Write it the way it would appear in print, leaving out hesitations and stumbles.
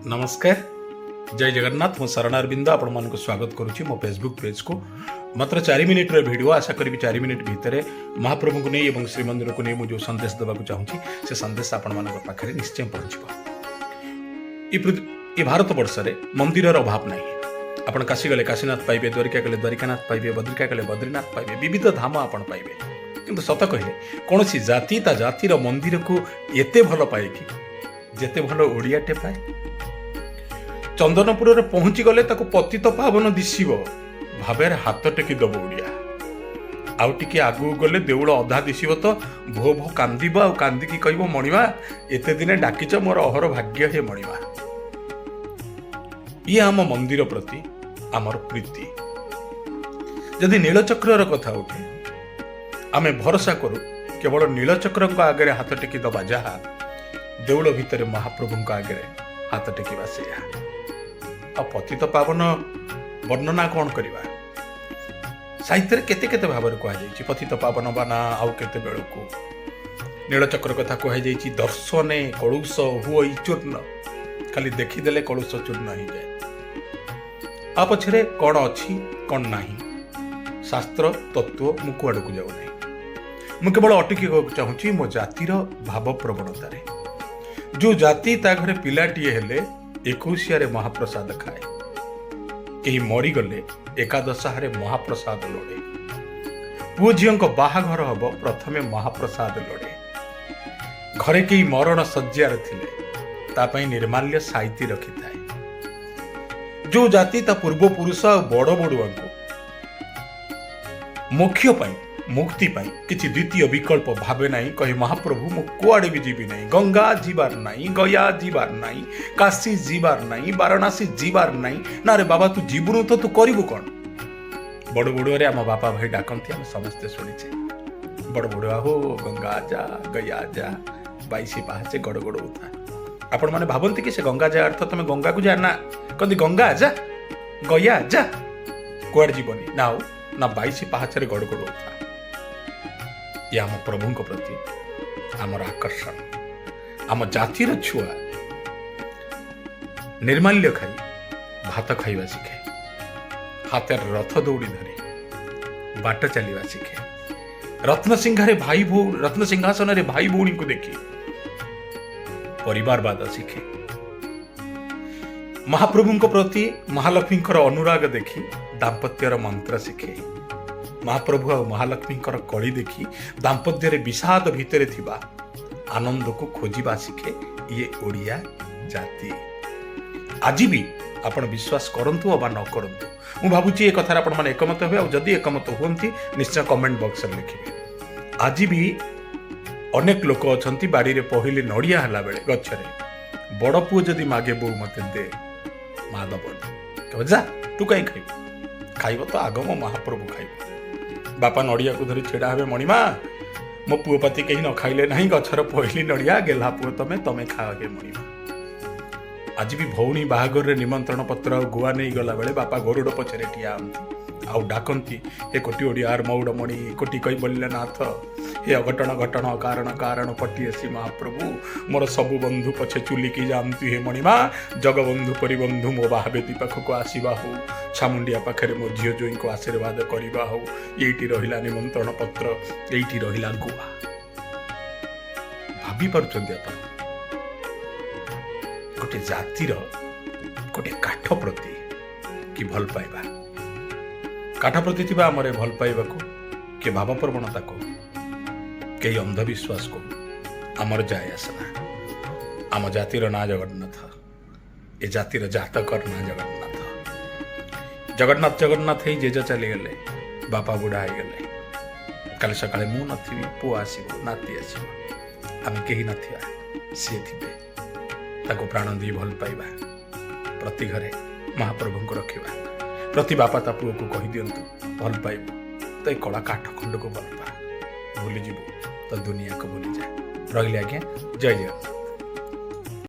ନମସ୍କାର, ଜୟ ଜଗନ୍ନାଥ। ମୁଁ ଶରଣାରବିନ୍ଦ ଆପଣମାନଙ୍କୁ ସ୍ୱାଗତ କରୁଛି ମୋ ଫେସବୁକ୍ ପେଜ୍କୁ। ମାତ୍ର 4 ମିନିଟ୍ର ଭିଡ଼ିଓ। ଆଶା କରିବି 4 ମିନିଟ୍ ଭିତରେ ମହାପ୍ରଭୁଙ୍କୁ ନେଇ ଏବଂ ଶ୍ରୀମନ୍ଦିରକୁ ନେଇ ମୁଁ ଯେଉଁ ସନ୍ଦେଶ ଦେବାକୁ ଚାହୁଁଛି, ସେ ସନ୍ଦେଶ ଆପଣମାନଙ୍କ ପାଖରେ ନିଶ୍ଚୟ ପହଞ୍ଚିବ। ଏ ଭାରତ ବର୍ଷରେ ମନ୍ଦିରର ଅଭାବ ନାହିଁ। ଆପଣ କାଶୀ ଗଲେ କାଶୀନାଥ ପାଇବେ, ଦ୍ୱାରିକା ଗଲେ ଦ୍ୱାରିକାନାଥ ପାଇବେ, ବଦ୍ରିକା ଗଲେ ବଦ୍ରିନାଥ ପାଇବେ, ବିବିଧ ଧାମ ଆପଣ ପାଇବେ। କିନ୍ତୁ ସତ କହିଲେ କୌଣସି ଜାତି ତା ଜାତିର ମନ୍ଦିରକୁ ଏତେ ଭଲ ପାଏ କି, ଯେତେ ଭଲ ଓଡ଼ିଆଟେ ପାଏ? ଚନ୍ଦନପୁରରେ ପହଞ୍ଚି ଗଲେ ତାକୁ ପତିତ ପାବନ ଦିଶିବ, ଭାବରେ ହାତ ଟେକି ଦବ ଓଡ଼ିଆ। ଆଉ ଟିକେ ଆଗକୁ ଗଲେ ଦେଉଳ ଅଧା ଦିଶିବ ତ ଭୋ ଭୋ କାନ୍ଦିବ, ଆଉ କାନ୍ଦିକି କହିବ, "ମଣିମା, ଏତେ ଦିନେ ଡାକିଛ, ମୋର ଅହର ଭାଗ୍ୟ ହେ ମଣିମା।" ଇଏ ଆମ ମନ୍ଦିର ପ୍ରତି ଆମର ପ୍ରୀତି। ଯଦି ନୀଳଚକ୍ରର କଥା ଉଠେ, ଆମେ ଭରସା କରୁ କେବଳ ନୀଳଚକ୍ରଙ୍କ ଆଗରେ ହାତ ଟେକି ଦବା ଯାହା, ଦେଉଳ ଭିତରେ ମହାପ୍ରଭୁଙ୍କ ଆଗରେ ହାତ ଟେକିବା ସେଇଆ। ଆଉ ପତିତ ପାବନ ବର୍ଣ୍ଣନା କ'ଣ କରିବା? ସାହିତ୍ୟରେ କେତେ କେତେ ଭାବରେ କୁହାଯାଇଛି ପତିତ ପାବନ ବା ନା। ଆଉ କେତେବେଳକୁ ନୀଳଚକ୍ର କଥା କୁହାଯାଇଛି, ଦର୍ଶନେ କଳୁଷ ହୁଅଇ ଚୂର୍ଣ୍ଣ। ଖାଲି ଦେଖିଦେଲେ କଳୁଷ ଚୂର୍ଣ୍ଣ ହେଇଯାଏ। ଆ ପଛରେ କ'ଣ ଅଛି, କ'ଣ ନାହିଁ, ଶାସ୍ତ୍ର ତତ୍ତ୍ୱ, ମୁଁ କୁଆଡ଼କୁ ଯାଉନାହିଁ। ମୁଁ କେବଳ ଅଟକିବାକୁ ଚାହୁଁଛି ମୋ ଜାତିର ଭାବପ୍ରବଣତାରେ। ଯେଉଁ ଜାତି ତା ଘରେ ପିଲାଟିଏ ହେଲେ ଏକୋଇଶିଆରେ ମହାପ୍ରସାଦ ଖାଏ, କେହି ମରିଗଲେ ଏକାଦଶାହରେ ମହାପ୍ରସାଦ ଲୋଡ଼େ, ପୁଅ ଝିଅଙ୍କ ବାହାଘର ହବ ପ୍ରଥମେ ମହାପ୍ରସାଦ ଲୋଡ଼େ, ଘରେ କେହି ମରଣ ଶଯ୍ୟାରେ ଥିଲେ ତା ପାଇଁ ନିର୍ମାଲ୍ୟ ସାଇତି ରଖିଥାଏ, ଯେଉଁ ଜାତି ତା ପୂର୍ବପୁରୁଷ ଆଉ ବଡ଼ ବଡ଼ୁଆଙ୍କୁ ମୋକ୍ଷ ପାଇଁ, ମୁକ୍ତି ପାଇଁ କିଛି ଦ୍ୱିତୀୟ ବିକଳ୍ପ ଭାବେ ନାହିଁ, କହେ, "ମହାପ୍ରଭୁ, ମୁଁ କୁଆଡ଼େ ବି ଯିବି ନାହିଁ। ଗଙ୍ଗା ଯିବାର ନାହିଁ, ଗୟା ଯିବାର ନାହିଁ, କାଶୀ ଯିବାର ନାହିଁ, ବାରାଣସୀ ଯିବାର ନାହିଁ।" ନା ରେ ବାବା, ତୁ ଯିବୁନୁ ତ ତୁ କରିବୁ କ'ଣ? ବଡ଼ ବଡ଼ୁଆରେ ଆମ ବାପା ଭାଇ ଡାକନ୍ତି, ଆମେ ସମସ୍ତେ ଶୁଣିଛେ, "ବଡ଼ ବଡ଼ୁଆ ହୋ, ଗଙ୍ଗା ଯା, ଗୟା ଯା, 22 ପାହାଚେ ଗଡ଼ ଗଡ଼ଉଥା।" ଆପଣମାନେ ଭାବନ୍ତି କି ସେ ଗଙ୍ଗା ଯା ଅର୍ଥ ତମେ ଗଙ୍ଗାକୁ ଯା? ନା, କହନ୍ତି ଗଙ୍ଗା ଯା, ଗୟା ଯା, କୁଆଡ଼େ ଯିବନି। ନା ଆଉ ନା 22 ପାହାଚରେ ଗଡ଼ ଗଡ଼ଉଥା। ଇଏ ଆମ ପ୍ରଭୁଙ୍କ ପ୍ରତି ଆମର ଆକର୍ଷଣ। ଆମ ଜାତିର ଛୁଆ ନିର୍ମାଲ୍ୟ ଖାଇ ଭାତ ଖାଇବା ଶିଖେ, ହାତରେ ରଥ ଦଉଡ଼ି ଧରି ବାଟ ଚାଲିବା ଶିଖେ, ରତ୍ନ ସିଂହାସନରେ ଭାଇ ଭଉଣୀଙ୍କୁ ଦେଖି ପରିବାରବାଦ ଶିଖେ, ମହାପ୍ରଭୁଙ୍କ ପ୍ରତି ମହାଲକ୍ଷ୍ମୀଙ୍କର ଅନୁରାଗ ଦେଖି ଦାମ୍ପତ୍ୟର ମନ୍ତ୍ର ଶିଖେ, ମହାପ୍ରଭୁ ଆଉ ମହାଲକ୍ଷ୍ମୀଙ୍କର କଳି ଦେଖି ଦାମ୍ପତ୍ୟରେ ବିଷାଦ ଭିତରେ ଥିବା ଆନନ୍ଦକୁ ଖୋଜିବା ଶିଖେ। ଇଏ ଓଡ଼ିଆ ଜାତି। ଆଜି ବି ଆପଣ ବିଶ୍ୱାସ କରନ୍ତୁ ଅବା ନ କରନ୍ତୁ, ମୁଁ ଭାବୁଛି ଏ କଥାରେ ଆପଣମାନେ ଏକମତ ହେବେ। ଆଉ ଯଦି ଏକମତ ହୁଅନ୍ତି, ନିଶ୍ଚୟ କମେଣ୍ଟ ବକ୍ସରେ ଲେଖିବେ। ଆଜି ବି ଅନେକ ଲୋକ ଅଛନ୍ତି, ବାଡ଼ିରେ ପହିଲି ନଡ଼ିଆ ହେଲା ବେଳେ ଗଛରେ ବଡ଼ ପୁଅ ଯଦି ମାଗେ, "ବୋଉ, ମତେ ଦେ," ମା ଦବନି। କହିବ, "ଯା, ତୁ କାହିଁ ଖାଇବୁ? ଖାଇବ ତ ଆଗ ମୋ ମହାପ୍ରଭୁ ଖାଇବ।" ବାପା ନଡ଼ିଆକୁ ଧରି ଛିଡ଼ା ହେବେ, "ମଣିମା, ମୋ ପୁଅ ପାତି କେହି ନ ଖାଇଲେ ନାହିଁ, ଗଛର ପହିଲି ନଡ଼ିଆ, ଗେହ୍ଲା ପୁଅ ତମେ, ତମେ ଖାଅ ହେ ମଣିମା।" ଆଜି ବି ଭଉଣୀ ବାହାଘରରେ ନିମନ୍ତ୍ରଣ ପତ୍ର ଆଉ ଗୁଆ ନେଇ ଗଲାବେଳେ ବାପା ଗରୁଡ଼ ପଛରେ ଠିଆ ହୁଅନ୍ତି ଆଉ ଡାକନ୍ତି, "ହେ କୋଟି ଓଡ଼ିଆର ମଉଡ଼ମଣି, କୋଟି କୈବଲ୍ୟ ନାଥ, ହେ ଅଘଟଣ ଘଟଣ କାରଣ କାରଣ ପଟିଆସି ମହାପ୍ରଭୁ, ମୋର ସବୁ ବନ୍ଧୁ ପଛେ ଚୁଲିକି ଯାଆନ୍ତି ହେ ମଣିମା, ଜଗବନ୍ଧୁ ପରିବନ୍ଧୁ ମୋ ବାହାବେଦୀ ପାଖକୁ ଆସିବା ହଉ, ଛାମୁଣ୍ଡିଆ ପାଖରେ ମୋ ଝିଅ ଜୋଇଁଙ୍କୁ ଆଶୀର୍ବାଦ କରିବା ହଉ। ଏଇଠି ରହିଲା ନିମନ୍ତ୍ରଣ ପତ୍ର, ଏଇଠି ରହିଲା ଗୁଆ।" ଭାବି ପାରୁଛନ୍ତି ଆପଣ ଗୋଟେ ଜାତିର ଗୋଟେ କାଠ ପ୍ରତି କି ଭଲ ପାଇବା? କାଠ ପ୍ରତି ଥିବା ଆମର ଏ ଭଲ ପାଇବାକୁ କିଏ ଭାବପ୍ରବଣତା କହୁ, କେହି ଅନ୍ଧବିଶ୍ୱାସ କହୁ, ଆମର ଯାଏ ଆସେ ନା। ଆମ ଜାତିର ନାଁ ଜଗନ୍ନାଥ, ଏ ଜାତିର ଜାତକର ନାଁ ଜଗନ୍ନାଥ। ଜଗନ୍ନାଥ ଜଗନ୍ନାଥ ହେଇ ଜେଜ ଚାଲିଗଲେ, ବାପା ବୁଢ଼ା ହେଇଗଲେ। କାଲି ସକାଳେ ମୁଁ ନଥିବି, ପୁଅ ଆସିବ, ନାତି ଆସିବ, ଆମେ କେହି ନଥିବା, ସିଏ ଥିବେ। ତାକୁ ପ୍ରାଣ ଦେଇ ଭଲ ପାଇବା। ପ୍ରତି ଘରେ ମହାପ୍ରଭୁଙ୍କୁ ରଖିବା। ପ୍ରତି ବାପା ତା ପୁଅକୁ କହିଦିଅନ୍ତୁ, ଭଲ ପାଇବୁ ତ ଏ କଳା କାଠ ଖଣ୍ଡକୁ ଭଲ ପା, ଭୁଲିଯିବୁ ତ ଦୁନିଆକୁ ଭୁଲିଯା। ରହିଲି ଆଜ୍ଞା, ଜୟ ଜଗନ୍ନାଥ।